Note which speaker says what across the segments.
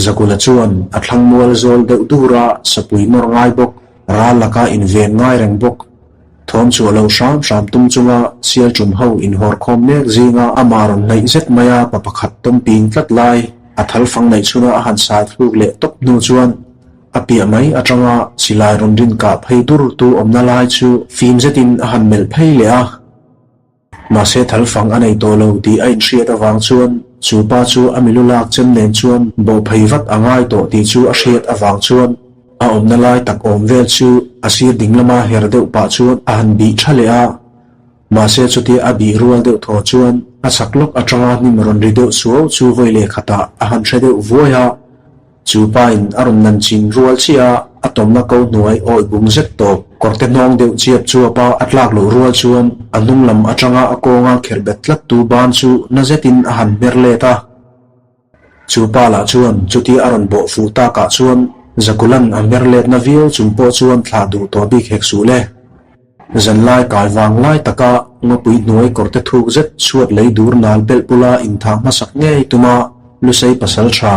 Speaker 1: Zakula chuan a thlang mual zawl deuh dur a, sapui nawr ngai bawk, ral laka inven ngai reng bawk. Thawm chu a lo hram hram tum chunga sial tum ho inhawr khawm mek zinga amah rawn hnaih zet maia pa pakhat tawm ping tlat lai a thal fang neih chhuna a han sai thluk leh tawp hnu chuan a piah mai atanga silai rawn rin kah phei dur tu awmna lai chu fim zetin a han melh phei leh a. Mahse thal fang a nei tawh lo tih a inhriat avang chuan chu pa chu a milu lak chem nen chuan bawh phei vat a ngai tawh tih chu a hriat avang chuan a awmna lai tak awm vel chu a sir ding lama her deuh pah chuan a han bih tha leh a. Mahse chutia a bih rual deuh thaw chuan a chak lawk atanga hnim rawn ri deuh suau chu vawi leh khatah a han hre deuh vuai a. Chu pain a rawn nan chin rual chiah a, a tawmna ko hnuai awih bung zet tawp. Kawrte hnawng deuh chiap chuap a, a tlak loh rual chuan a hnung lam atanga a kawnga kherh bet tlat tu ban chu na zetin a han hmer let a. Chu pa lah chuan chutia a rawn bawh fuh takah chuan Zakulan a hmer letna viau chung pawh chuan thlah duh tawh bik hek suh le. Zanlai kai vang lai taka ngawpui hnuai kawrte thuk zet chhuat lei dur nal belh bula inthah hmasak ngei tuma Lusei pasal tha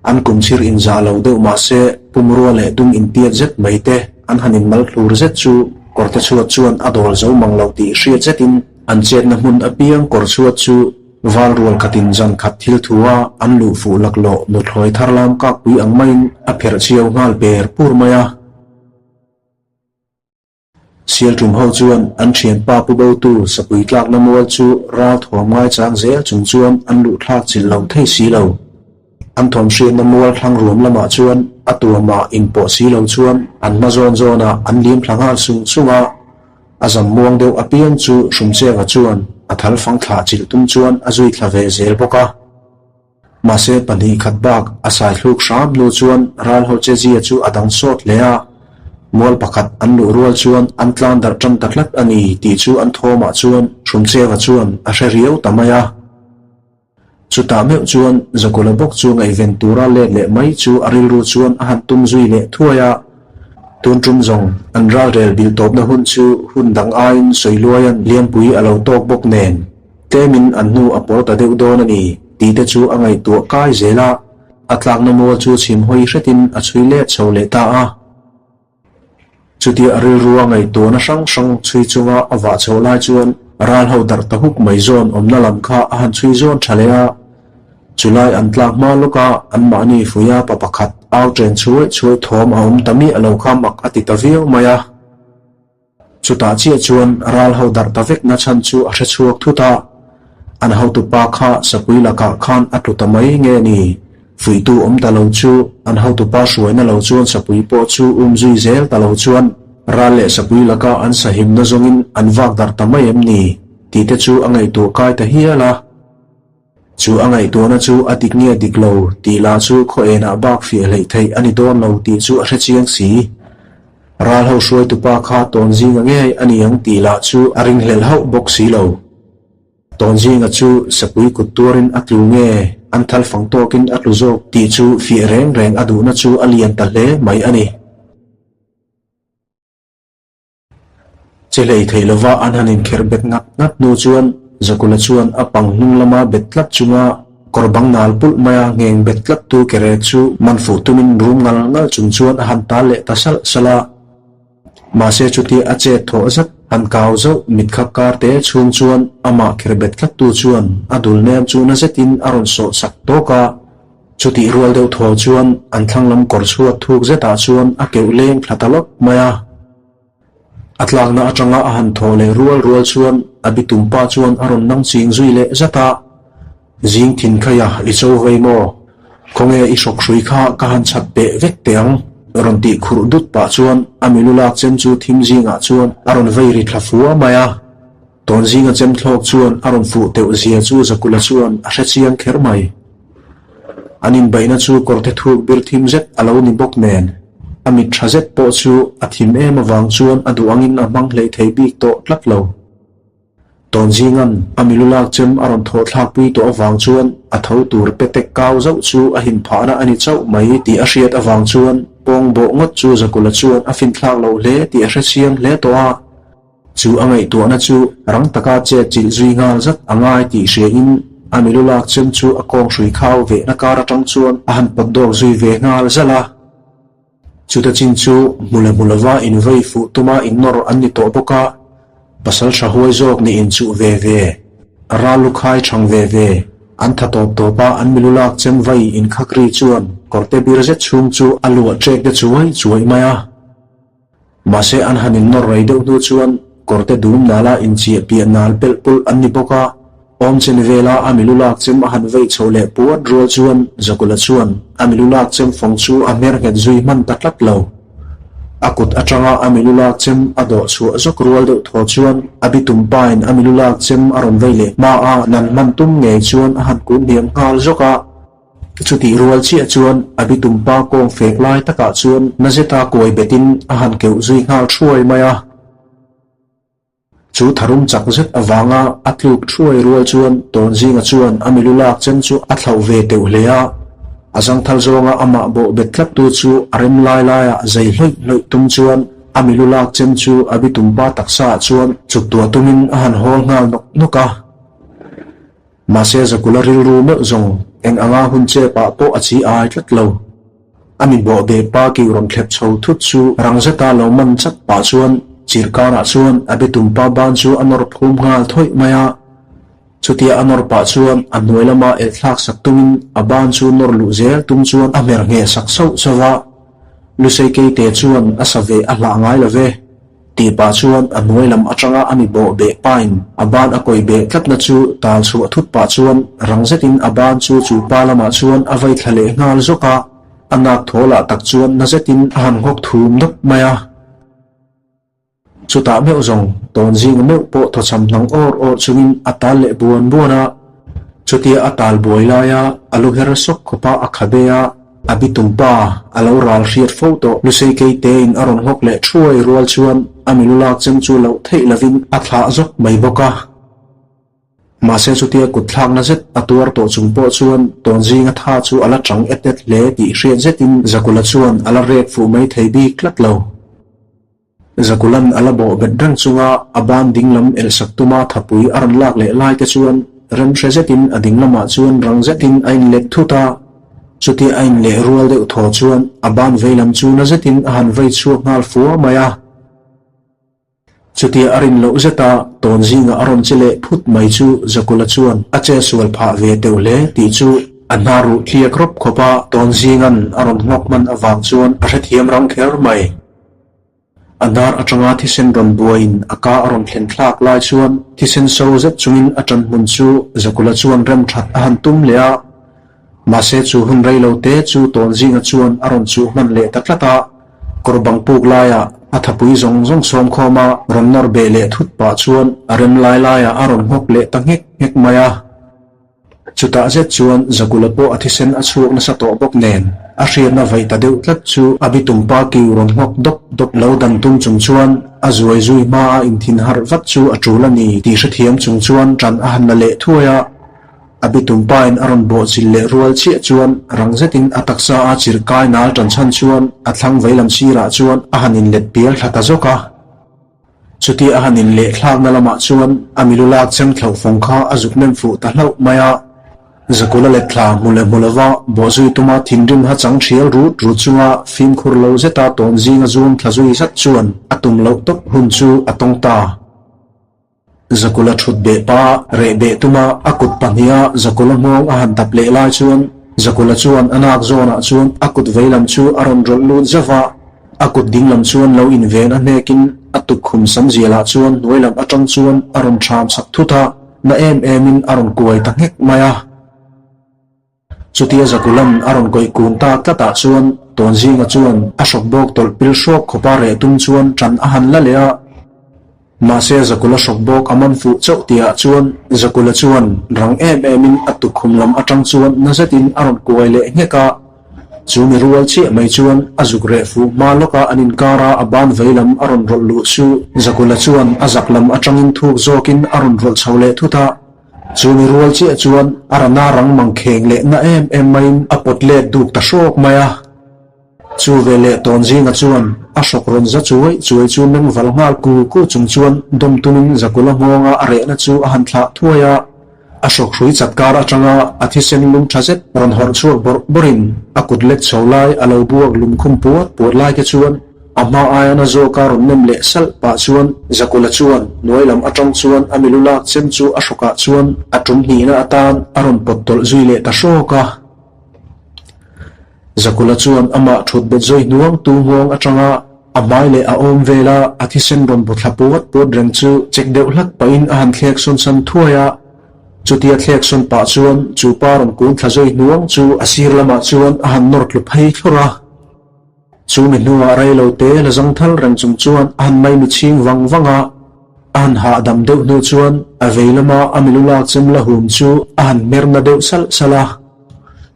Speaker 1: an kumchhir inzah lo deuh mahse pumrua leh dum intiat zet mai te an han inmal thlur zet chu kawrte chhuat chuan a dawl zo mang lo tih hriat zetin an chetna hmun apiang kawr chhuat chu val rual khatin zan khat thil thu a an luh fuh laklawh nuthlawi tharlam kakpui ang maiin a pherh chhiau nghal per pur mai a. Sialṭum ho chuan an ṭhianpa pu botu sapui tlakna mual chu ral thawm ngaichang zel chung chuan an luh thlak chilh lo thei si lo. An thawm hriatna mual thlang ruam lamah chuan a tuamah inpawh si lo chuan an hma zawn zawnah an lim thla nghal sung sung a, a zam muang deuh apiang chu Hrumcheva chuan a thal fang thlah chilh tum chuan a zui thla ve zel bawk a. Mahse pahnih khat bak a sai thluk hram hnu chuan ral ho che zia chu a dang sawt hle a, mual pakhat an luh rual chuan an tlan darh tan ta tlat a ni tih chu an thawmah chuan Hrumcheva chuan a hre riau ta mai a. Chutah meuh chuan Zakula bawk chu ngaihven tura let leh mai chu a rilru chuan a han tum zui leh thuai a, tun tum zawng an ralrel bilh tawpna hun chu hun dang aiin Sawiluaia'n Lianpui a lo tawk bawk nen. Tlemin an hnu a pawr ta deuh dawn a ni tih te chu a ngaihtuah kai zel a, a tlakna mual chu chhim hawi hretin a chhui let chho leh ta a. Chutia a rilrua ngaihtuahna hrang hrang chhui chunga a vah chho lai chuan ral ho darh ta huk mai zawn awmna lam kha a han chhui zawn tha leh a. Chulai an tlak hma lawka anmahni fuia pa pakhat au chen chhuai chhuai thawm a awm ta miah lo kha mak a ti ta viau mai a. Chutah chiah chuan ral ho darh ta vek nachhan chu a hre chhuak thut a, an hotupa kha sapui lakah khan a tlu ta mai nge ni? Fuihtu awm ta lo chu an hotupa hruaina lo chuan sapui pawh chu um zui zel ta lo chuan ral leh sapui laka an sahimna zawngin an vak darh ta mai em ni? tih te chu a ngaihtuah kai ta hial a. Chu a ngaihtuahna chu a dik nge dik lo tih lah chu khaw enah bak fiah hleih theih a ni dawn lo tih chu a hre chiang si. Ral ho hruaitupa kha tawn zinga ngei a ni ang tih lah chu a ringhlelh hauh bawk si lo. Tawn zinga chu sapui kut tuarin a tlu nge an thal fang tawkin a tlu zawk tih chu fiah reng reng a duhna chu a lian ta hle mai a ni. Che hlei thei lova an han inkherh bet ngat ngat hnu chuan Zakula chuan a pang hnung lama bet tlat chunga kawr bang nal pulh maia ngheng bet tlat tu kere chu man fuh tumin rum ngal ngal chung chuan a han tal leh ta salh salh a. Mahse chutia a chet thawh zat han kau zauh mitkhap kar te chhung chuan amah kher bet tlat tu chuan a dul nem chu na zetin a rawn sawh sak tawk a. Chutih rual deuh thaw chuan an thlang lam kawr chhuat thuk zetah chuan a keuh leng thla ta lawk mai a. A tlakna atanga a han thaw leh rual rual chuan a bitum pa chuan a rawn nang ching zui leh zat a, Zing thin khaia i cho vei maw? Khawnge i hrawk hrui kha ka han chhat peh vek teh ang? Rawn tih khurh dut pah chuan a milu lak chem chu thim zingah chuan a rawn vei ri thla fua mai a. Tawn zinga chem thlawk chuan a rawn fuh teuh zia chu Zakula chuan a hre chiang kher mai. An inbeihna chu kawrte thuk bir thim zet a lo ni bawk nen, a mit tha zet pawh chu a thim em avang chuan a duh angin a hmang hleih thei bik tawh tlat lo. Tawn zingan a milu lak chem a rawn thawh thlak pui tawh avang chuan a tho tur petek kau zauh chu a hin phahna a ni chauh mai tih a hriat avang chuan pawng bawh ngawt chu Zakula chuan a finthlak lo hle tih a hre chiang hle tawh a. Chu a ngaihtuahna chu rang taka chet chilh zui nghal zat a ngai tih hriain. a milu lak chem chu a kawng hrui khau vehna kar atang chuan a han pawt dawk zui ve nghal zalh a. Chuta chin chu hmu leh hmu lova invei fuh tuma innawr an ni tawh bawk a, pasal tha huai zawk nih inchuh ve ve, ral lu khai thang ve ve, an tha tawp tawp a an milu lak chem vai inkhak ri chuan kawrte bir zet chhung chu a luah ṭek te chuai chuai mai a. Mahse an han innawr rei deuh hnu chuan kawrte dum nala inchiah piah nal pelh pulh an ni bawk a, awmchen vela a milu lak chem a han vei chho leh puat rual chuan Zakula chuan a milu lak chem fawng chu a hmer nghet zui hman ta tlat lo. A kut atanga a milu lak chem a dawh chhuah zawk rual deuh thaw chuan a bitum pain a milu lak chem a rawn vei leh hma a, nan hman tum ngei chuan a han kun hniam nghal zawk a. Chutih rual chiah chuan a bitumpa kawng fek lai takah chuan na zeta kuai betin a han keuh zui nghal thuai mai a. Chu tharum chak zet avanga a tluk thuai rual chuan Tawnzinga chuan a milu lak chem chu a thlauh ve teuh hle a. A zangthal zawnga amah bawh bet tlattu chu a rem lai laiah zei hlawih hlawih tum chuan a milu lak chem chu a bitumpa taksaah chuan chuktuah tumin a han hawl nghal nawk nawk a. Mahse Zakula rilru meuh zawng eng anga hun chep ah pawh a chi ai tlat lo. A mi bawh beh pa kiu rawn thlep chho thut chu rang zeta lo man chat pah chuan chir karah chuan a bitum pa ban chu a nawr phum nghal thawih mai a. Chutia a nawr pah chuan a hnuai lama el thlak sak tumin a ban chu nawr luh zel tum chuan a hmer ngheh sak sauh sauh a. Lusei keite chuan a sa ve a hlah ngai lo ve. Tih pah chuan a hnuai lam atanga a mi bawh beh pain a ban a kawi beh tlatna chu tal chhuah thut pah chuan rang zetin a ban chu chu pa lamah chuan a vei thla leh nghal zawk a, a nak thaw lah tak chuan na zetin a han nghawk thum dawp mai a. Chutah meuh zawng tawn zinga meuh pawh thawchham hnang awr awr chungin a tal leh buan buan a, chutia a tal buai laia a lu her sawk khawpa a khabe a, A bitum pa a lo ral hriat fo tawh. Lusei Keitein a rawn nghawk leh thuai rual chuan a milu lak chem chu loh theih lovin a thlah zawk mai bawk a. Mahse chutia kut thlakna zet a tuar tawh chung pawh chuan Tawnzinga tha chu a la chang et et hle tih hriat zetin Zakula chuan a la rek fuh mai thei bik tlat lo. Zakulan a la bawh bet reng chunga a ban dinglam elsak tuma thapui a rawn lak leh lai te chuan rem hre zetin a dinglamah chuan rang zetin a inlet thut a. Chutia a inleh rual deuh thaw chuan a ban veilam chu na zetin a han vei chhuak nghal fua mai a. Chutia a rin loh zeta tawn zingah a rawn che leh phut mai chu Zakula chuan a che sual phah ve teuh hle tih chu a hna ruh tliak rawp khawp a, tawn zingan a rawn nghawk hman avang chuan a hrethiam rang kher mai. A hnar atanga thisen rawn buaiin a ka a rawn thlen thlak lai chuan thisen so zet chungin a ṭan hmun chu Zakula chuan rem ṭhat a han tum leh a. Mahse chu hun rei lo te chu Tawnzinga chuan a rawn chuh hman leh ta tlat a, kawr bang puk laiah a thapui zawng zawng sawm khawm a rawn nawr beh leh thut pah chuan a rem lai laiah a rawn nghawk leh ta nghek nghek mai a. Chutah zet chuan Zakula pawh a thisen a chhuak nasa tawh bawk nen, a hriatna vaih ta deuh tlat chu a bitum pa kiu rawn nghawk dawp dawp lo dan tum chung chuan a zuai zui hma a inthin harh vat chu a tul a ni tih hrethiam chung chuan ṭan a han la leh thuai a. A bitum pain a rawn bawhchilh leh rual chiah chuan rang zetin a taksa a chir kai nal ṭan chhan chuan a thlang veilam sirah chuan a han inlet pial thla ta zawk a. Chutia a han inleh thlakna lamah chuan a milu lak chem thlauh fawng kha a zuk nem fuh ta hlauh mai a. Zakula let thla hmu leh hmu lova bawhzui tuma thinrim ha chang thial rut rut chunga fimkhur lo zeta tawn zinga zum thla zui zat chuan a tum loh tawp hun chu a tawng ta. Zakula thut beh pa reh beh tuma a kut pahniha Zakula nghawng a han dap leh lai chuan Zakula chuan a nak zawnah chuan a kut veilam chu a rawn rawlh lut zauh a. A kut dinglam chuan lo inven a hnekin a tukkhum sam zialah chuan hnuai lam atang chuan a rawn ṭham chak thut a, na em emin a rawn kuai ta nghek mai a. Chutia Zakulan a rawn kawih kun ta tlatah chuan Tawnzinga chuan a hrawk bawk tawlh pil hrawk khawpa reh tum chuan ṭan a han la leh a. Mahse Zakula hrawk bawk a man fuh chauh tihah chuan Zakula chuan rang em emin a tukkhum lam atang chuan na zetin a rawn kuai leh nghek a. Chu mi rual chiah mai chuan a zuk reh fuh hma lawka an inkar a a ban vei lam a rawn rawlh luh chu Zakula chuan a zak lam atangin thuk zawkin a rawn rawlh chho leh thut a. Chu mi rual chiah chuan a rana rang mangkheng leh na em em maiin a pawt let duk ta hrawk mai a. Chu veleh Tawnzinga chuan a hrawk rawn za chuai chuai chu meng val nghal ku ku chung chuan dawm tumin Zakula nghawnga a rehna chu a han thlah thuai a. A hrawkhrui chat kar atanga a thisen lum tha zet rawn hawrh chhuak bawrh bawrhin a kut lek chho lai a lo buak lum khum puat puat lai te chuan a hma aia na zawka rawn nem leh salh pah chuan Zakula chuan hnuai lam atang chuan a milu lak chem chu a hrawkah chuan a tum hnihna atan a rawn pawt tawlh zui leh ta hrawk a. Zakula chuan amah thut bet zawi hnuang tu nghawng atanga a hmai leh a awm vela a thisen rawn bu thla puat puat reng chu check deuh hlak pahin a han thlek sawn san thuai a. Chutia thlek sawn pah chuan chu pa rawn kun thla zawi hnuang chu a sir lamah chuan a han nawr tlu phei thlawrh a. Chu mi hnuah rei lo te la zang thal reng chung chuan a han mai mi chhing vang vang a, a han hahdam deuh hnu chuan a vei lama a milu lak chem la hum chu a han hmer na deuh salh salh a.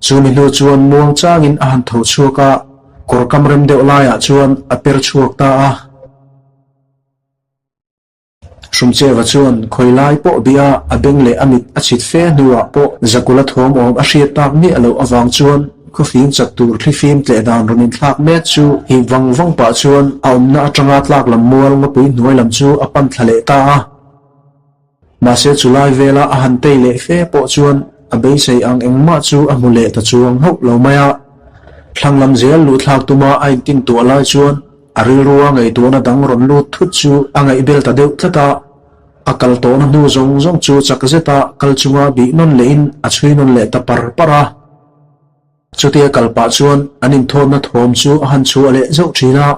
Speaker 1: Chu mi hnu chuan muang changin a han tho chhuak a, kawr kam rem deuh laiah chuan a per chhuak ta a. Hrumcheva chuan khawi lai pawh bia a beng leh a mit a chhit fe hnuah pawh Zakula thawm awm a hriat tak miah loh avang chuan khawfing chak tur thlifim tleh dan rawn inthlak mek chu hip vang vang pah chuan a awmna atanga tlak lam mual ngawpui hnuai lam chu a pan thla leh ta a. Mahse chu lai vela a han tei leh fe pawh chuan a beisei ang engmah chu a hmu leh ta chuang hauh lo mai a. Thlang lam zel luhthlak tuma a intintuah lai chuan A rilrua ngaihtuahna dang rawn lut thut chu a ngaihbel ta deuh tlat a, a kal tawhna hnu zawng zawng chu chak zeta kal chunga bih nawn lehin a chhui nawn leh ta par par a. Chutia kal pah chuan an inthawtna thawm chu a han chhuah leh zauh thin a,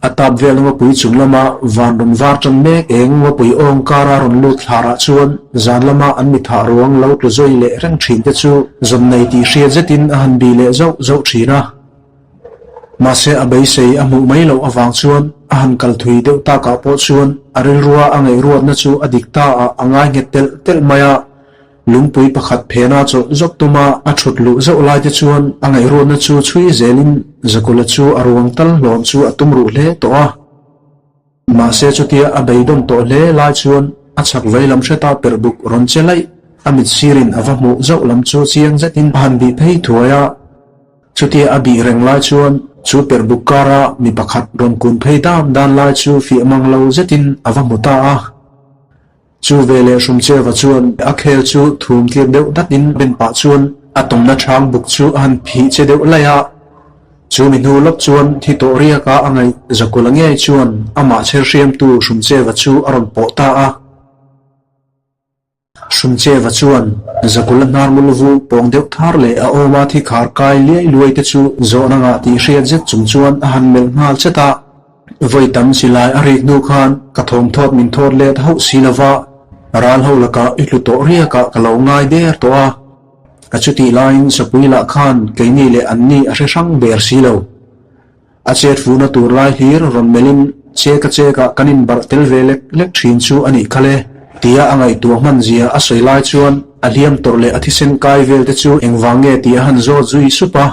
Speaker 1: a tap vel ngawpui chung lama van rawn var tan mek eng ngawpui awng kara rawn lut thlarah chuan zan lama an mithah ruang lo tlu zawi leh reng thin te chu zawn nei tih hriat zetin a han bih leh zauh zauh thin a. Mahse a beisei a hmuh mai loh avang chuan a han kal thui deuh takah pawh chuan a rilrua a ngaihruatna chu a dik ta ah a ngai nghet telh telh mai a. Lungpui pakhat phena chawlh zawk tuma a thut luh zauh lai te chuan a ngaihruatna chu chhui zelin Zakula chu a ruang tal hlawm chu a tum ruh hle tawh a. Mahse chutia a beidawm tawh hle lai chuan a chhak vei lam hreta perh buk rawn che laih a mit sirin a va hmuh zauh lam chu chiang zetin a han bih phei thuai a. Chutia a bih reng lai chuan chu perh buk kara mi pakhat rawn kun phei dam dan lai chu fiah mang lo zetin a va hmu ta a. Chu veleh Hrumcheva chuan a khel chu thum tir deuh datin ben pah chuan a tawmna chhang buk chu a han phih che deuh laih a. Chu mi hnu lawk chuan thi tawh riaka a ngaih Zakula ngei chuan amah chherhriamtu Hrumcheva chu a rawn pawh ta a. Hrumcheva chuan Zakula hnar ngul vu pawng deuh thar leh a awma thi khar kai liai luai te chu zawhna ngah tih hriat zet chung chuan a han melh nghal chet a. Vawi tam silai a rik hnu khan ka thawmthawt min thawt let hauh si lova, ral ho lakah i hlu tawh riakah ka lo ngai der tawh a. A chutih laiin Sapui lah khan keini leh anni a hre hrang ber si lo. A chet fuhna tur lai hlir rawn melhin cheka chekah kan inbarh tel ve lek lek thin chu a nih kha le, tia a ngaihtuah hman zia a sawi lai chuan a hliam tawrh leh a thisen kai vel te chu engvang nge tih a han zawt zui sup a.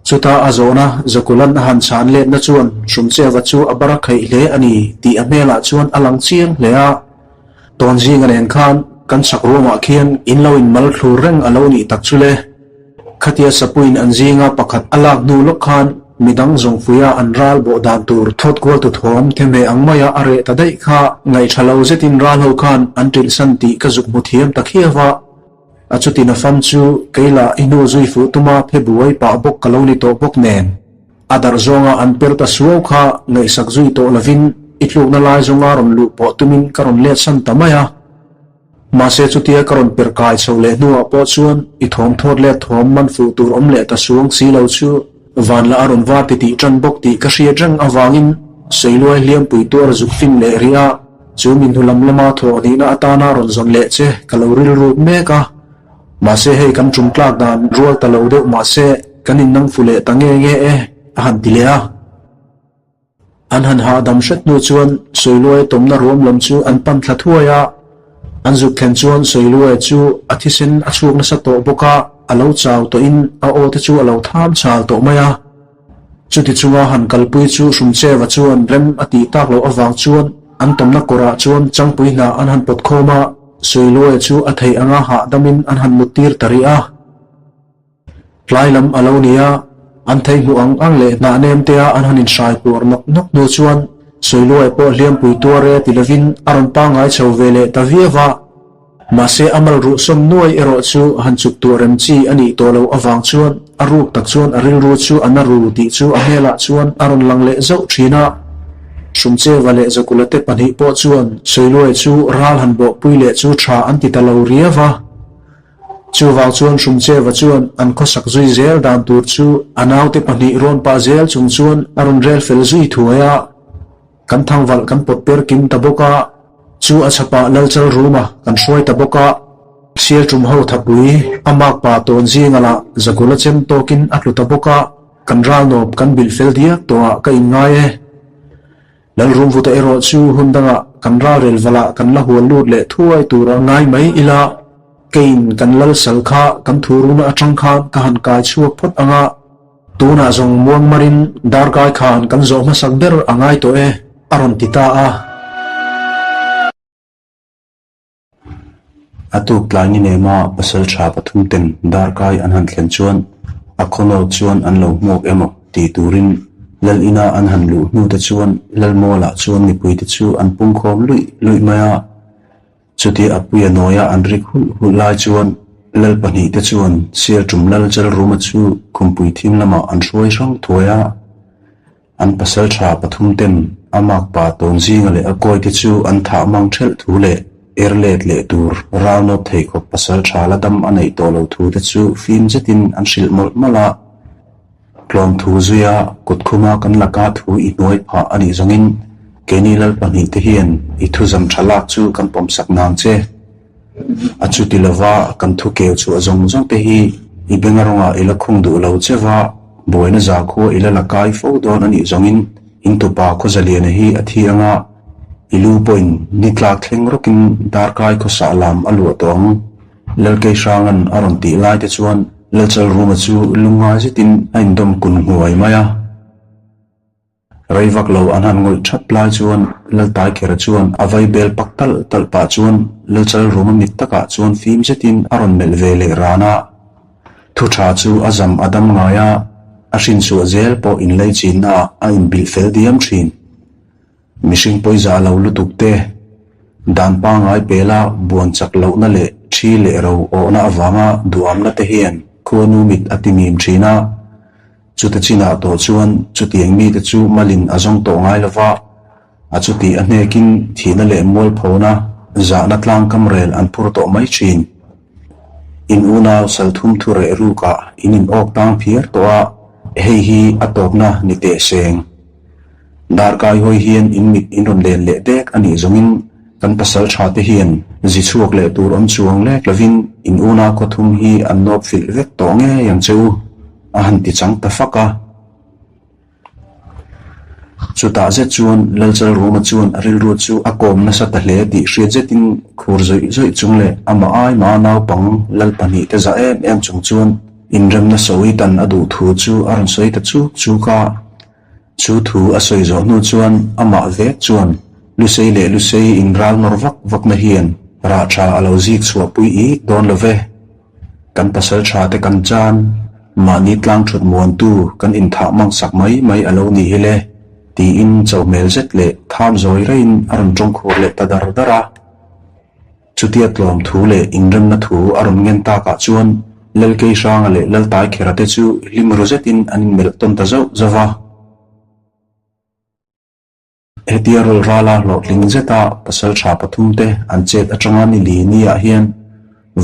Speaker 1: Chuta a zawhna Zakulan a han chhan letna chuan Hrumcheva chu a bar a kheih hle a ni tih a hmelah chuan a lang chiang hle a. Tawnzinga nen khan kan chhak ruamah khian in lo inmal thlur reng a lo nih tak chu le. Khatia Sapuiin an zinga pakhat a lak hnu lawk khan midang zawngfuia an ral bawh dan tur thawt kual tu thawm themeh ang maia a reh ta daih kha ngaihṭha lo zetin ral ho khan an ṭilhsan tih ka zuk hmu thiam ta khiau a. A chutin a fam chu keilah i hnu zui fuh tuma phe buai pah bawk ka lo ni tawh bawk nen. A darh zawnga an per ta suau kha ngaihsak zui tawh lovin i tlukna lai zawnga rawn luh pawh tumin ka rawn let san ta mai a. Mahse chutia ka rawn per kai chho leh hnuah pawh chuan i thawm thawt leh thawm man fuh tur awm leh ta suang si lo chu van lah a rawn var ti tih tan bawk tih ka hriat reng avangin Seiluai hliampui tuar zuk fin leh rih a, chu mi hnu lam lama thawh hnihna atana rawn zawn leh che ka lo rilruk mek a. Mahse hei kan tum tlak dan rual ta lo deuh mahse kan innang fu leh ta nge nge e a han ti leh a. An han hahdam hret hnu chuan Sawiluai tawmna ruam lam chu an pan thla thuai a, an zuk thlen chuan Sawiluai chu a thisen a chhuk nasa tawh bawk a, a lo chau tawhin a aw te chu a lo tham chal tawh mai a. Chuti chunga han kalpui chu Hrumcheva chuan rem a tih tak loh avang chuan an tawmna kawrah chuan changpui hna an han pawt khawm a, Sawiluai chu a theih anga hahdamin an han muttir ta rih a. Tlai lam a lo ni a, an thei hmuh ang ang leh hnah nem te a an han inhrai puar nawk nawk hnu chuan Sawiluai pawh hliampui tuar e ti lovin a rawn pangngai chho ve leh ta viau a. Mahse a mal ruh sawm nuai erawh chu han chuk tuah rem chi a nih tawh loh avang chuan a ruk tak chuan a rilru chu a na ru tih chu a hmelah chuan a rawn lang leh zauh thin a. Hrumcheva leh Zakula te pahnih pawh chuan Sawiluai chu ral han bawhpui leh chu tha an ti ta lo riau va. Chuvang chuan Hrumcheva chuan an khawsak zui zel dan tur chu a naute pahnih rawn pah zel chung chuan a rawn rel fel zui thuai a. Kan thangvalh kan pawt per kim ta bawk a, chu a chhapah Lalchal Ruma kan hruai ta bawk a. Sialṭum ho thapui a makpa tawn zinga lah Zakula chem tawkin a tlu ta bawk a, kan ralnawp kan bilh fel diak tawhah ka inngai e. Lalrumvuta erawh chu hun dangah kan ralrel valah kan la hual lut leh thuai tura ngai mai ila, keiin kan lalsal kha kan thuruna atang khan ka han kai chhuak phawt ang a, tunah zawng muangmarin darkai khan kan zawh hmasak ber a ngai tawh e, a rawn ti ta a. A tuk tlai ni nema pasal tha pathum ten darkai an han thlen chuan a khawnaw chuan an lo hmuak emaw tih turin lal ina an han luh hnu te chuan Lalmualah chuan mipui te chu an pungkhawm luih luih mai a. Chutia a puia nawia an rik hulh hulh lai chuan lal pahnih te chuan Sialṭum lal Chalruma chu khumpui thim lamah an hruai hrang thuai a. An pasal tha pathum ten a makpa tawn zinga leh a kawi te chu an thah mang thelh thu leh er let leh tur ral nawt thei khawp pasal tha la dam a neih tawh lo thu te chu fim zetin an hrilh mawlh mawlh a. Tlawm thu zuia kut khuma kan laka thu i hnuai phah a nih zawngin keini lal pahnih te hian i thuzam tha lak chu kan pawmsak nang che. A chuti lova kan thu keu chhuah zawng zawng te hi i benga rawngah i la khung duh lo che va, buaina zakhua i la la kai fo dawn a nih zawngin in tupa Khawzaliana hi a thi anga i lu pawhin ni tlak thleng rawkin darkai khawsah lam a luah tawh ang. Lalkeihranga'n a rawn tih lai te chuan Lalchalruma chu lungngai zetin a indawm kun nghuai mai a. Rei vak lo an han ngawih thap lai chuan Laltaikhera chuan a vai bel pak talh talh pah chuan Lalchal Ruma mit takah chuan fim zetin a rawn melh ve leh ran a. Thu tha chu a zam a dam ngai a, a hrinchhuah zel pawh inlei chinnaah a inbilh fel diam thin. Mihring pawizah lo lutuk te, dan pangngai pela buan chak lohna leh thi leh ro awhna avanga duhamna te hian khuanu mit a ti mim thin a. Chuta chinah tawh chuan chutiang mite chu malin a zawng tawh ngai lo va, a chuti a hnekin thihna leh mualphona zahna tlangkam rel an phur tawh mai thin. In unau salthum thu reh rukah in in awk tang phiar tawh a, hei hi a tawpna ni teh seng. Darkai hawi hian in mit in rawn len leh dek a nih zawngin kan pasal tha te hian zi chhuak leh tur awm chuang lek lovin in unau khawthum hi an nawp filh vek tawh ngei ang che u. A han ti chang ta fak a. Chutah zet chuan Lalchalruma chuan a rilru chu a kawm nasa ta hle tih hriat zetin khur zawih zawih chung leh amah ai maha naupang lal pahnih te za em em chung chuan inremna sawi tan a duh thu chu a rawn sawi ta chuk chuk a. Chu thu a sawi zawh hnu chuan amah vek chuan Lusei leh Lusei inral nawr vak vakna hian rah tha a lo zik chhuahpui ik dawn lo ve. Kan pasal tha te kan chan, mahni tlang thut muantu kan inthah mang sak mai mai a lo ni hi le, tiin cho hmel zet leh tham zawi raiin a rawn tawng khur leh ta dar dar a. Chutia tlawm thu leh inremna thu a rawn ngen takah chuan Lalkeihranga leh Laltaikhera te chu hlim ru zetin an inmelh tawn ta zauh zauh va. Hetia rawl rala hlawhtling zeta pasal tha pathum te an chet atanga ni li ni ah hian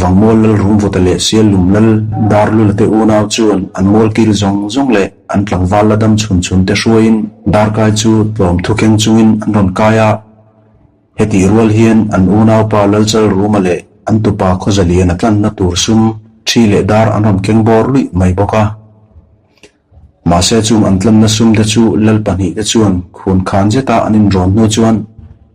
Speaker 1: Vangmual lal Rumvuta leh Siallum lal Darlula te unau chuan an mual kil zawng zawng leh an tlangval la dam chhun chhun te hruaiin darkai chu tlawm thu keng chungin an rawn kai a. Hetih rual hian an unaupa Lalchal Ruma leh an tupa Khawzaliana tlanna tur sum, thi leh dar an rawn keng bawr luih mai bawk a. Mahse chung an tlanna sum te chu lal pahnih te chuan khun khan zeta an inrawn hnu chuan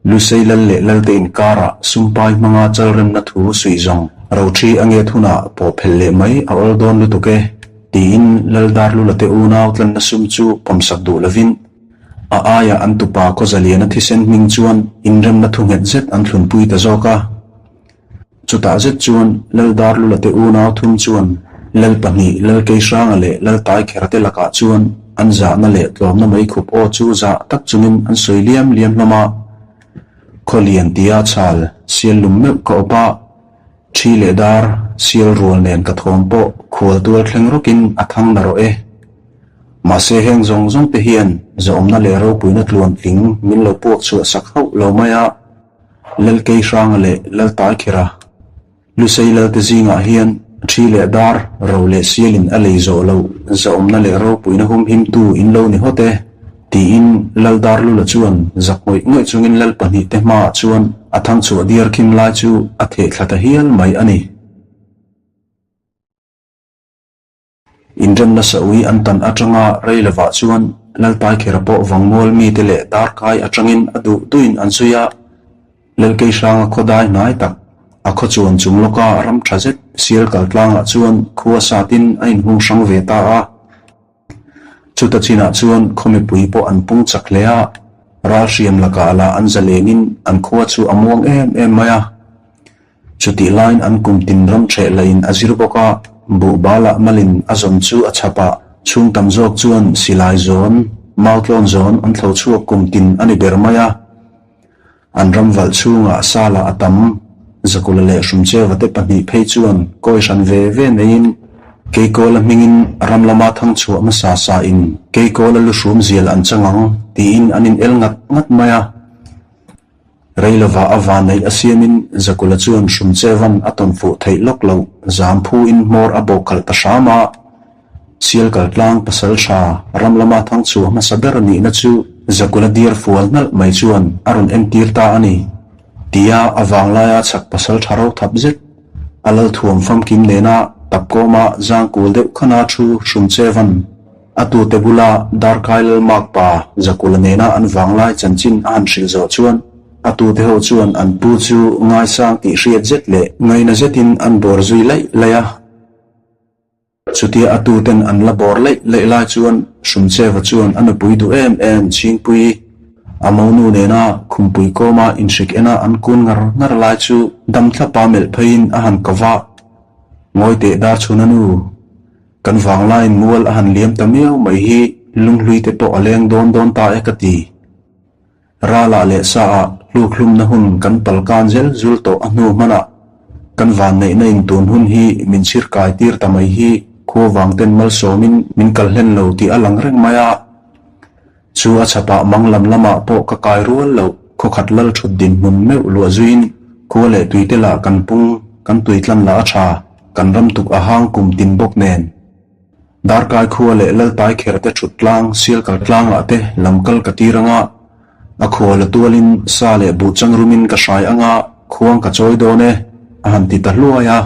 Speaker 1: Lusei lal leh lalte inkarah sumpai hmanga chalremna thu suih zawng rothi a nget hunah pawh phelh leh mai a awl dawn lutuk e tiin Lal Darlula te unau tlanna sum chu pawmsak duh lovin a aiah an tupa Khawzaliana thisen hming chuan inremna thu nghet zet an thlunpui ta zawk a. Chutah zet chuan Lal Darlula te unau thum chuan Lal pahnih, Lal Keihranga leh Lal Taikhera te lakah chuan an zahna leh tlawmna mai khup aw chu zah tak chungin an sawi liam liam hlawm a. Khawlian tia chhal sial lum meuh ka awp a. Ṭhi leh dar sial rual nen ka thawm pawh khual tual thleng rawkin a thang na rawh e. Mahse heng zawng zawng te hian zawmna leh ropuina tluantling min lo puak chhuah sak hauh lo mai a, Lalkeihranga leh Laltaikhera Lusei lalte zingah hian ṭhi leh dar, ro leh sialin a lei zawh loh zahawmna leh ropuina humhimtu in lo ni hawt e, tiin Lal Darlula chuan zak ngawih ngawih chungin Lal pahnihte hmaah chuan a thangchhuah diar khim lai chu a theh thla ta hial mai a ni. Inremna saui an tan atanga rei lovah chuan Laltaikhera pawh Vangmual mite leh Darkai atangin a duh duhin an zui a, Lalkeihranga khaw dai hnai tak, a khaw chuan chung lawka ram tha zet sial kal tlangah chuan khua satin a inhung hrang ve ta a. Chuta chinah chuan khaw mipui pawh an pung chak hle a, ralhriam lakah lah an zalenin an khua chu a muang em em mai a. Chutih laiin an kum tin ram ṭheh lahin a zir bawk a, buhbalah malin a zawn chu a chhap a, chhung tam zawk chuan silai zawn, mautlawn zawn an thlo chhuak kum tin a ni ber mai a. An ram valh chhungah salah a tam, Zakula leh Hrumcheva te pahnih phei chuan kawi hran ve ve neiin Keikawla hmingin ram lama thang chhuah hmasa sa in Keikawla lu hrum zial an chang ang tiin an in el ngat ngat mai a. Rei lovah a vanneih a siamin Zakula chuan Hrumchevan a tawn fuh theih lawk loh zam phuin hmawr a bawk khalh ta hram a. Sial kal tlang pasal tha ram lama thang chhuah hmasa ber nihna chu Zakula diar fual hnalh mai chuan a rawn entir ta a ni. Tia a vanglaia chhak pasal tha ro thap zet a lalthuam famkim nena tapkawma zangkul deuh khana thu Hrumchevan A tute bula Darkai Lalmak pa Zakula nena an vanglai chanchin a han hrilh zawh chuan a tute ho chuan an pu chu ngaisang tih hriat zet leh ngaina zetin an bawr zui laih laih a. Chutia a tuten an la bawr laih laih lai chuan Hrumcheva chuan a nupui duh em em Chhingpui a monu nena khumpui kawma inhrik ena an kun ngar ngar lai chu dam thlapa melh pheiin a han ko va, Ngawi teh Darchhuna nu, Kan vanglaiin mual a han liam ta miau mai hi lunghlui te pawh a leng dawn dawn ta e ka ti. Ralah leh saah hlukhlumna hun kan palkan zel zul tawh a hnu hmanah kan vanneihna in tun hun hi min chhirkai tir ta mai hi khua vang ten malsawmin min kal hlen lo tih a lang reng mai a. Chu a chhapah mang lam lamah pawh ka kai rual loh khawkhat lal thut dinhmun meuh luah zuiin khua leh tuite lah kan pung, kan tuitlan lah a tha, kan ram tuk a hang kum tin bawk nen. Darkai khua leh Laltai kher te thut tlang, sial kal tlangah te lam kal ka tir anga, a khua la tualin sa leh buh chang rumin ka hrai anga khuang ka chawi dawn e, a han ti ta hluai a.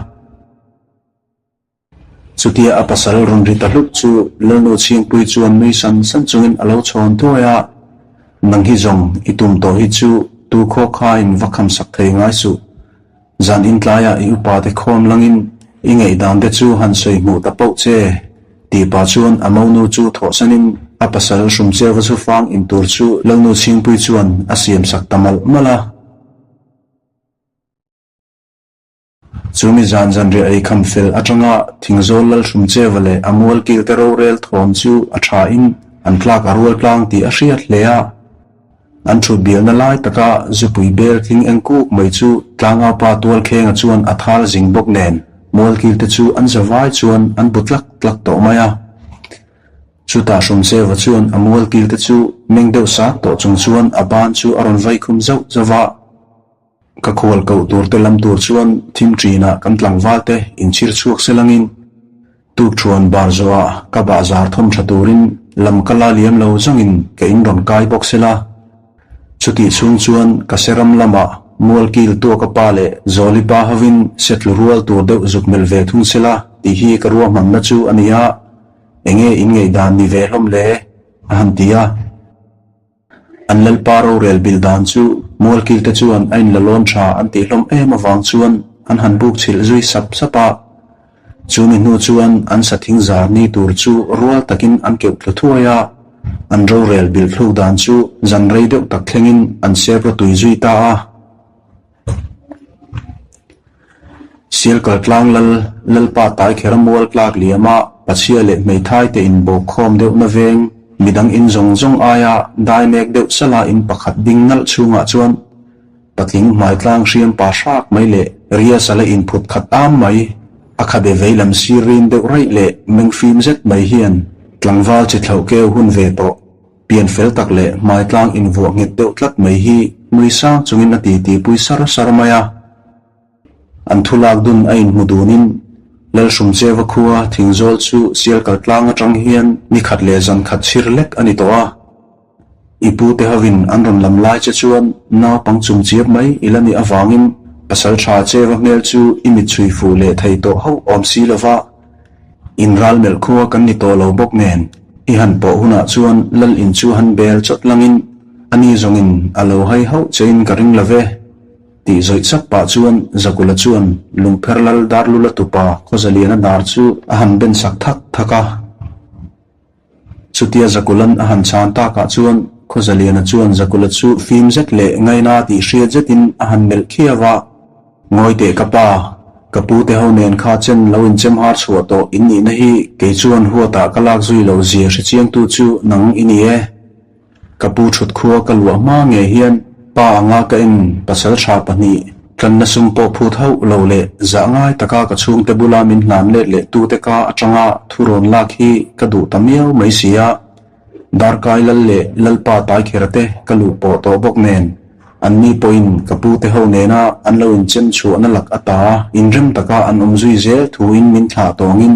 Speaker 1: Chutia a pasal rawn ri ta hlut chu Lalnu Chhingpui chuan nui san san chungin a lo chhawn thuai a, Nang hi zawng i tum tawh hi chu tu khaw khain va kham sak thei ngai suh. Zan in tlaiah i upate khawm langin i ngaihdan te chu han sawi hmuh ta poh che, tih pah chuan a monu chu thawhsanin a pasal Hrumcheva chu fang in tur chu Lalnu Chhingpui chuan a siam sak ta malh malh a. Chumi zan zanriah ei kham fel atanga Thingzawl Lalhrumcheva leh a mualkilte rorel thawm chu a thain an tlak a rual tlang tih a hriat hle a. An thut bialna lai taka zupui bel tling eng kuk mai chu tlangaupa Tualkhenga chuan a thal zing bawk nen mualkilte chu an zavai chuan an bu tlak tlak tawh mai a. Chutah Hrumcheva chuan a mualkilte chu meng deuh sat tawh chung chuan a ban chu a rawn vai khum zauh zauh a. Ka khual koh tur te lam tur chuan thim ṭinah kan tlangval te inchhir chhuak se langin tukthuan bar zawhah ka bahzar thawm ṭha turin lam ka la liam lo zawngin ka in rawn kai bawk se la. Chutih chhung chuan ka seram lamah mualkil tuaka pa leh Zawli pa hovin setlu rual tur deuh zuk melh ve thung se la tih hi ka ruahmanna chu a ni a, enge in ngaihdan ni ve hlawm le? a han ti a. An Lalpa rorel bil dan chu mualkilte chuan a inla lawn tha an tih hlawm em avang chuan an han buk chhilh zui sap sap a. Chu ni hnu chuan an sathing zar ni tur chu rual takin an keuh tlu thuai a, an rorel bil thluk dan chu zan rei deuh tak thlengin an sep rawtui zui ta a. Sialkal tlang lal Lalpa Taikhera mual tlak liama Pachhia leh hmeithai te inbawk khawm deuhna veng midang in zawng zawng aia dai mek deuh sala in pakhat ding nalh chhungah chuan patling hmaitlang hriam pa hrak mai leh. Rias a la inphut khat am mai. A khabe veilam sir rin deuh raih leh meng fim zet mai hian tlangval chi thlauh keu hun ve tawh. Pian fel tak leh hmai tlang invuah nghet deuh tlat mai hi nui sang chungin a titi pui sar sar mai a. An thu lak dun a inhmu dunin Lalhrumcheva khua Thingzawl chu sial kal tlang atang hian ni khat leh zan khat chhir lek a ni tawh a. I pu te hovin an rawn lam lai che chuan naupang chung chiap mai i la nih avangin pasal tha cheva hmel chu i mit chhui fuh leh thei tawh hauh awm si lova. In ral melh khua kan ni tawh lo bawk nen i han pawh hunah chuan lal in chu han bel chawt langin ani zawngin a lo hai hauh chein ka ring lo ve. Tih zawih chak pah chuan Zakula chuan lungpher lal Darlula tupa Khawzaliana dar chu a han ben sak thak thak a. Chutia Zakulan a han chhan takah chuan Khawzaliana chuan Zakula chu fim zet leh ngaina tih hriat zetin a han melh khiau a, Ngawi teh ka pa, ka pu te ho nen kha chen lo inchem har chhuah tawh in nihna hi kei chuan huatah ka lak zui lo zia hrechiangtu chu nang i ni e. Ka pu thut khua ka luah hma ngei hian pa anga ka en pasal tha pahnih tlanna sum pawh phut hauh lo leh zah ngai taka ka chhungte bula min hlan let leh tute ka atanga thu rawn lak hi ka duh ta miau mai si a. Darkai lal leh Lalpa Taikher te ka luh pawh tawh bawk nen anni pawhin ka pu te ho nena an lo inchem chhuahna lak ata inrem taka an awm zui zel thuin min thlah tawngin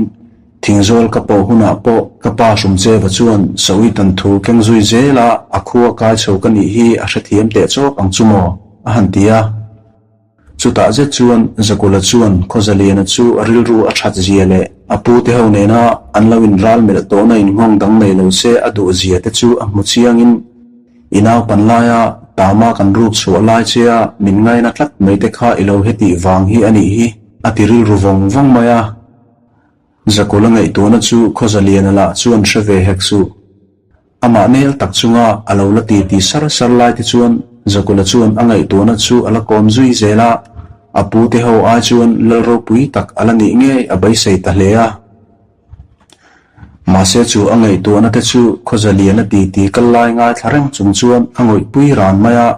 Speaker 1: Thingzawl ka pawh hunah pawh ka pa Hrumcheva chuan Sawitan thu keng zui zel a, a khua kai chho ka nih hi a hrethiam teh chawk ang chu maw? a han ti a. Chutah zet chuan Zakula chuan Khawzaliana chu a rilru a that zia leh a pu te ho nena an lo inral melh tawhna inghawng dang nei lo se a duh zia te chu a hmu chiangin i naupan laia Tama kan ruk chhuah lai che a min ngaina tlat mai te kha i lo hetih vang hi a nih hi a ti rilru vawng vawng mai a. Zakula ngaihtuahna chu Khawzaliana lah chuan hre ve hek suh. Amah nel tak chunga a lo la ti ti sar sar lai te chuan Zakula chuan a ngaihtuahna chu a la kawm zui zel a, a pu te ho ai chuan lal ropui tak a la nih ngei a beisei ta hle a. Mahse chu a ngaihtuahna te chu Khawzaliana ti ti kal lai ngaithla reng chung chuan a ngawihpui ran mai a.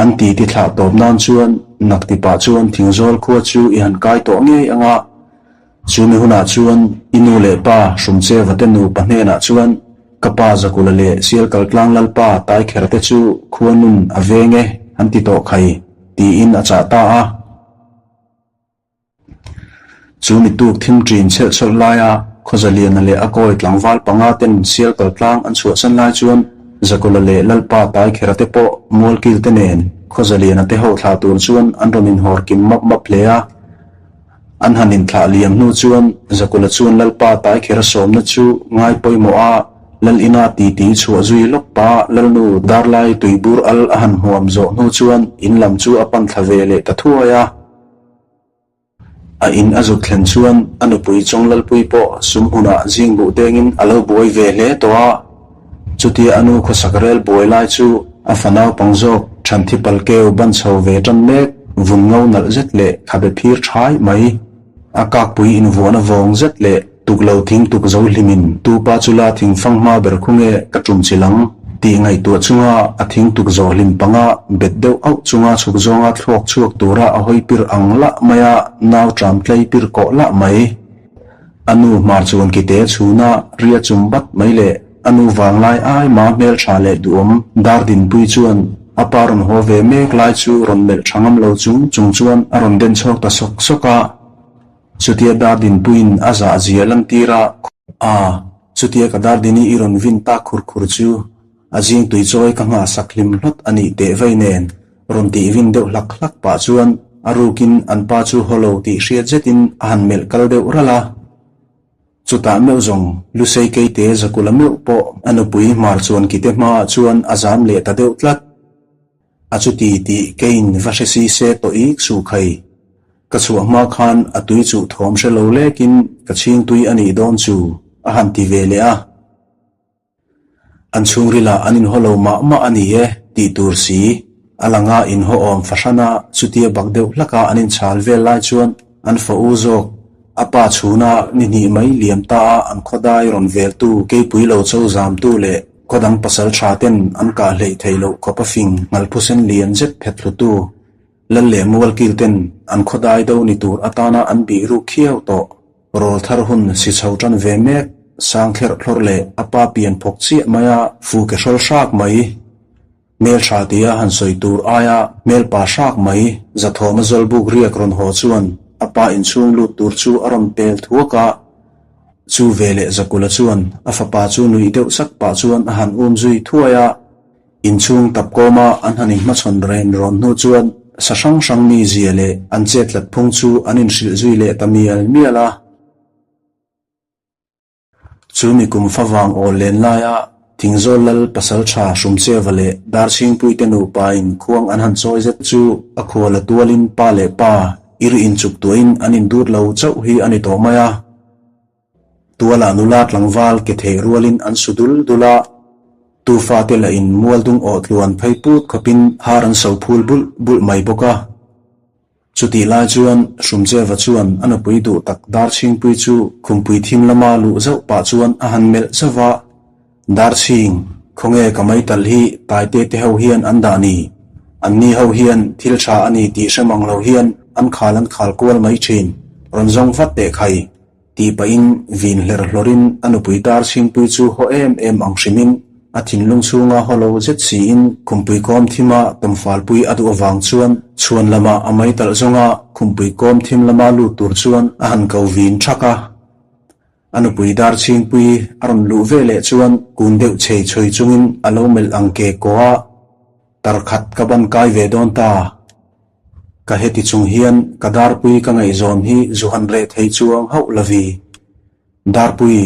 Speaker 1: An ti ti thlah tawp nan chuan Naktipah chuan Thingzawl khua chu i han kai tawh ngei ang a, Chumi hunah chuan i nu leh pa Hrumcheva te nupa hnenah chuan ka pa Zakula leh Sialkaltlang Lalpa Taikher te chu khua nun a veng e an ti tawh khai tiin a chah ta a. Chumi tuk thim ṭin chhelhchawlh laia Khawzaliana leh a kawi tlangval panga ten Sialkaltlang an chhuahsan lai chuan Zakula leh Lalpa Taikhera te pawh Mualkil te nen Khawzaliana te ho thlah tur chuan an rawn inhawr kim map map hle a. An han inthlah liam hnu chuan Zakula chuan Lalpa Taikhera sawmna chu ngai pawimawh a, Lal ina titi chhuah zui lawk pa Lalnu Darlai tuibur al a han hmuam zawh hnu chuan in lam chu a pan thla ve leh ta thuai a. A in a zuk thlen chuan a nupui Chawng Lalpui pawh sum hmunah zing buh dengin a lo buai ve hle tawh a. Chutia a nu khawsak rel buai lai chu a fa naupang zawk Thanthi Palkeu ban chho ve tan mek vun ngo nalh zet leh khabe phir thai mai. A kakpui invuahna vawng zet leh tuk lo thing tuk zo hlimin tupa chu la thing fang hma ber khu nge ka tum chil ang tih ngaihtuah chunga a thing tuk zawh hlim panga bet deuh auh chunga chhuk zawnga thluak chhuak tura a hawi pir ang lah maia nau tram tlei pir kawh lah mai. A nu hmar chuan kite chhuna ria chum bat mai leh a nu vanglai ai ma hmeltha leh duhawm dar dinpui chuan a pa rawn haw ve mek lai chu rawn melh tha ngam lo chung chung chuan a rawn den chhuak ta sawk sawk a. Chutia dar dinpuiin a zah zia lantir a. A, chutia ka dar dini i rawn vin tak khur khur chu a zing tui chawi ka nghah sak hlim hlawt a nih teh vei nen rawn tih vin deuh hlak hlak pah chuan a rukin an pa chu haw lo tih hriat zetin a han melh kal deuh ralh a. Chutah meuh zawng Lusei Keite Zakula meuh pawh a nupui hmar chuan kite hmaah chuan a zam leh ta deuh tlat. A chuti tih keiin va hre si se tawh ik suh khai. Ka chhuah hma khan a tui chuh thawm hre lo lekin ka chhing tui a nih dawn chu a han ti ve leh a. An chhungrilah an inhaw lo mah mah a ni e tih tur si. A langa inhaw awm fahrana chutia bak deuh hlaka an inchhal vel lai chuan an fa u zawk a pa chhuna ni hnih mai liam ta a an khawdai rawn veltu keipui lo cho zamtu leh khawdang pasal tha ten an kah hleih theih loh khawp a fing ngalphusen lian zet phet hlutu. Lal leh Mualkil ten an khawdai do ni tur atana an bih ruk khiau tawh. Rawlthar hun si chho tan ve mek, sang thlerh thlawr leh a pa pian phawk chiah maia fu ke hrawl hrak mai. Hmeltha tia han sawi tur aia hmelpa hrak mai Zathawma zawlbuk riak rawn haw chuan a pa inchhung lut tur chu a rawn pel thuak a. Chu veleh Zakula chuan a fapa chu nuih deuh sak pah chuan a han um zui thuai a. Inchhung tapkawma an han inhmachhawn ren rawn hnu chuan sa hrang hrang mi zia leh an chetlat phung chu an inhrilh zui leh ta mial mial a. Chu mi kum favang awl len laia Thingzawl Lal Pasaltha Hrumcheva leh Darchhingpuite nupain khuang an han chawi zet chu a khuala tualin pa leh pa ir inchuk tuahin an indut lo chauh hi a ni tawh mai a. Tualah nula tlangval ke theih rualin an su dul dul a, tufate lahin mualdung awh tluan phei put khawpin har an so phul bulh bulh mai bawk a. Chutih lai chuan Hrumcheva chuan a nupui duh tak Darchhingpui chu khumpui thim lama luh zauh pah chuan a han melh zauh a, Darchhing, khawnge ka meital hi Taite te ho hian an dah ni? Anni ho hian thil tha a ni tih hre mang lo hian an khal an khal kual mai thin, rawn zawng vat teh khai. Tih pahin vin hler hlawrin a nupui Darchhingpui chu haw em em ang hrimin a thinlung chhunga haw lo zet siin khumpui kawm thima tawmfalpui a duh avang chuan chhuan lamah a mai talh zawnga khumpui kawm thim lama lut tur chuan a han ko vin thak a. A nupui Darchhingpui a rawn luh ve leh chuan kun deuh chei chhui chungin a lo melh ang ke kaw a, Tarkhat ka ban kai ve dawn ta. Ka heti chung hian ka Darpui ka ngaihzawn hi zu han reh thei chuang hauh lovi. Darpui,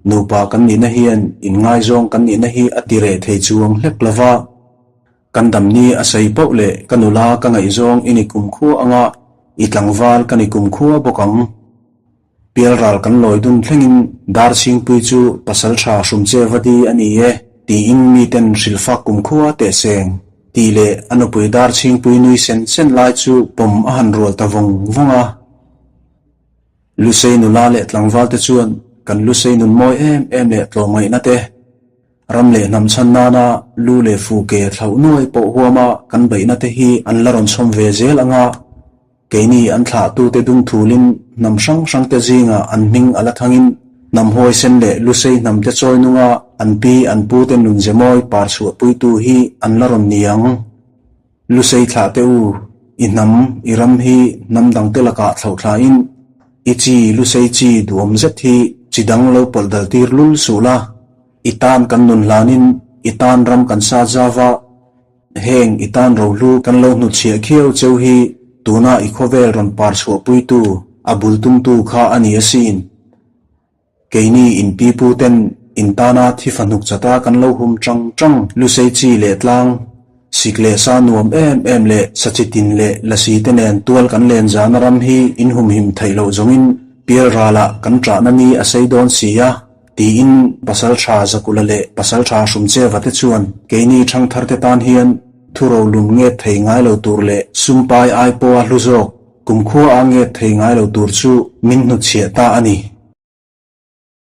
Speaker 1: nupa kan nihna hian inngaizawng kan nihna hi a ti reh thei chuang hlek lova. Kan damni a sei poh leh ka nula ka ngaihzawng i ni kumkhua anga i tlangval ka ni kumkhua bawk ang. Pialral kan lawi dun thlengin Darchhingpui chu pasaltha hrumche va di a ni e tiin miten hrilhfak kumkhua teh seng tih leh a nupui Darchhingpui nui sen sen lai chu pawm a han rual ta vawng vawng a. Lusei nula leh tlangval te chuan kan Lusei nun mawi em em leh tlawmngaihna te, ram leh hnam chhan nana lu leh fu ke thlauh nuai pawh huama kan beihna te hi an la rawn chhawm ve zel ang a. Keini an thlahtute dung thulin hnam hrang hrangte zingah an hming a la thangin hnam huaisen leh lusei hnamte chawi nunga an pi an pute nun ze mawi par chhuahpuitu hi an la rawn ni ang. Lusei thlahte u, i hnam, i ram hi hnam dangte lakah thlauhthlain i chi lusei chi duhawm zet hi chi dang lo pawlh dal tir lul suh la, i tan kan nun hlanin i tan ram kan sa zau va, Heng i tan rohlu kan lo hnutchhiah khiau cheu hi tuna i khawvel rawn par chhuahpuitu, a bul tumtu kha a ni asin. Keini in pipu ten in tana thi fahnuk chata kan lo hum tang tang lusei chi leh tlang, sik leh sa nuam em em leh sachitin leh lasi te nen tual kan len zana ram hi in humhim theih loh zawngin pialralah kan ṭahna ni a sei dawn si a. Tiin Pasalṭha Zakula leh Pasalṭha Hrumcheva te chuan keini ṭhangtharte tan hian thurolum nget thei ngai lo tur leh sumpai ai pawha hlu zawk kumkhua a nget thei ngai lo tur chu min hnutchhiah ta a ni.